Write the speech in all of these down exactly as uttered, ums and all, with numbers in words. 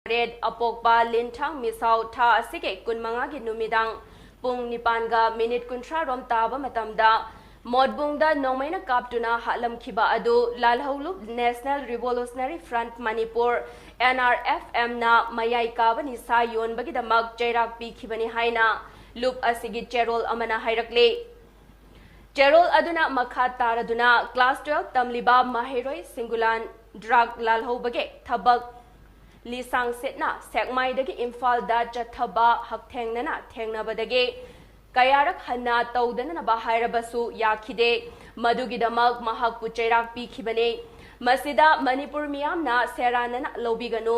ꯇꯔꯦꯠ, ꯑꯄꯣꯛꯄ ꯂꯤꯟꯊꯥꯡ ꯃꯤꯁꯥꯎ, ꯊꯥ ꯑꯁꯤꯒꯤ ꯀꯨꯟꯃꯉꯥꯒꯤ ꯅꯨꯃꯤꯗꯥꯡ ꯄꯨꯡ ꯅꯤꯄꯥꯟꯒ ꯃꯤꯅꯤꯠ ꯀꯨꯟꯊ꯭ꯔꯥ ꯔꯣꯝ ꯇꯥꯕ ꯃꯇꯝꯗ ꯃꯣꯠꯕꯨꯡꯗ ꯅꯣꯡꯃꯩꯅ ꯀꯥꯞꯇꯨꯅ ꯍꯥꯠꯂꯝꯈꯤꯕ ꯑꯗꯨ ꯂꯥꯜꯍꯧꯂꯨꯞ National Revolutionary Front Manipur, N R F M, ꯅ ꯃꯌꯥꯏ ꯀꯥꯕ ꯅꯤꯁꯥ ꯌꯣꯟꯕꯒꯤꯗꯃꯛ ꯆꯩꯔꯥꯛ ꯄꯤꯈꯤꯕꯅꯤ ꯍꯥꯏꯅ ꯂꯨꯞ ꯑꯁꯤꯒꯤ ꯆꯦꯔꯣꯜ ꯑꯃꯅ ꯍꯥꯏꯔꯛꯂꯤ꯫ ꯆꯦꯔꯣꯜ ꯑꯗꯨꯅ ꯃꯈꯥ ꯇꯥꯔꯗꯨꯅ, class twelve ꯇꯝꯂꯤꯕ ꯃꯍꯩꯔꯣꯏ ꯁꯤꯡꯒꯨꯂꯥꯟ drug ꯂꯥꯜꯍꯧꯕꯒꯤ ꯊꯕꯛ ꯂꯤꯁꯥꯡ ꯁꯤꯠꯅ ꯁꯦꯛꯃꯥꯏꯗꯒꯤ ꯏꯝꯐꯥꯜꯗ ꯆꯠꯊꯕ ꯍꯛꯊꯦꯡꯅꯅ ꯊꯦꯡꯅꯕꯗꯒꯤ ꯀꯌꯥꯔꯛ ꯍꯟꯅ ꯇꯧꯗꯅꯅꯕ ꯍꯥꯏꯔꯕꯁꯨ ꯌꯥꯈꯤꯗꯦ꯫ ꯃꯗꯨꯒꯤꯗꯃꯛ ꯃꯍꯥꯛꯄꯨ ꯆꯩꯔꯥꯛ ꯄꯤꯈꯤꯕꯅꯤ꯫ ꯃꯁꯤꯗ ꯃꯅꯤꯄꯨꯔ ꯃꯤꯌꯥꯝꯅ ꯁꯦꯔꯥꯟꯅꯅ ꯂꯧꯕꯤꯒꯅꯨ꯫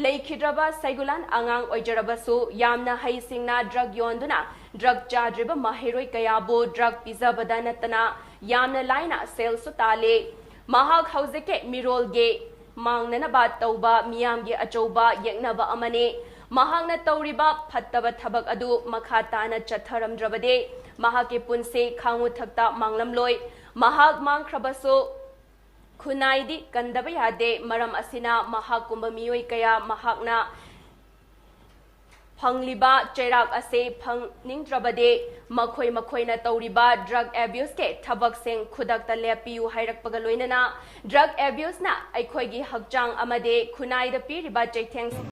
ꯂꯩꯈꯤꯗ꯭ꯔꯕ ꯁꯩꯒꯨꯂꯥꯟ ꯑꯉꯥꯡ ꯑꯣꯏꯖꯔꯕꯁꯨ ꯌꯥꯝꯅ ꯍꯩꯁꯤꯡꯅ drug ꯌꯣꯟꯗꯨꯅ drug ꯆꯥꯗ꯭ꯔꯤꯕ ꯃꯍꯩꯔꯣꯏ ꯀꯌꯥꯕꯨ drug ꯄꯤꯖꯕꯗ ꯅꯠꯇꯅ ꯌꯥꯝꯅ ꯂꯥꯏꯅ ꯁꯦꯜꯁꯨ ꯇꯥꯜꯂꯤ꯫ ꯃꯍꯥꯛ ꯍꯧꯖꯤꯛꯀꯤ ꯃꯤꯔꯣꯜꯒꯤ ꯃꯥꯡꯅꯅꯕ ꯇꯧꯕ ꯃꯤꯌꯥꯝꯒꯤ ꯑꯆꯧꯕ ꯌꯦꯛꯅꯕ ꯑꯃꯅꯤ꯫ ꯃꯍꯥꯛꯅ ꯇꯧꯔꯤꯕ ꯐꯠꯇꯕ ꯊꯕꯛ ꯑꯗꯨ ꯃꯈꯥ ꯇꯥꯅ ꯆꯠꯊꯔꯝꯗ꯭ꯔꯕꯗꯤ ꯃꯍꯥꯛꯀꯤ ꯄꯨꯟꯁꯤ ꯈꯥꯡꯉꯨꯊꯛꯇ ꯃꯥꯡꯂꯝꯂꯣꯏ꯫ ꯃꯍꯥꯛ ꯃꯥꯡꯈ꯭ꯔꯕꯁꯨ ꯈꯨꯟꯅꯥꯏꯗꯤ ꯀꯟꯗꯕ ꯌꯥꯗꯦ꯫ ꯃꯔꯝ ꯑꯁꯤꯅ ꯃꯍꯥꯛꯀꯨꯝꯕ ꯃꯤꯑꯣꯏ ꯀꯌꯥ ꯃꯍꯥꯛꯅ ꯐꯪꯂꯤꯕ ꯆꯩꯔꯥꯛ ꯑꯁꯤ ꯐꯪꯅꯤꯡꯗ꯭ꯔꯕꯗꯤ ꯃꯈꯣꯏ ꯃꯈꯣꯏꯅ ꯇꯧꯔꯤꯕ drug abuseꯀꯤ ꯊꯕꯛꯁꯤꯡ ꯈꯨꯗꯛꯇ ꯂꯦꯞꯄꯤꯌꯨ ꯍꯥꯏꯔꯛꯄꯒ ꯂꯣꯏꯅꯅ drug abuseꯅ ꯑꯩꯈꯣꯏꯒꯤ ꯍꯛꯆꯥꯡ ꯑꯃꯗꯤ ꯈꯨꯟꯅꯥꯏꯗ ꯄꯤꯔꯤꯕ ꯆꯩꯊꯦꯡ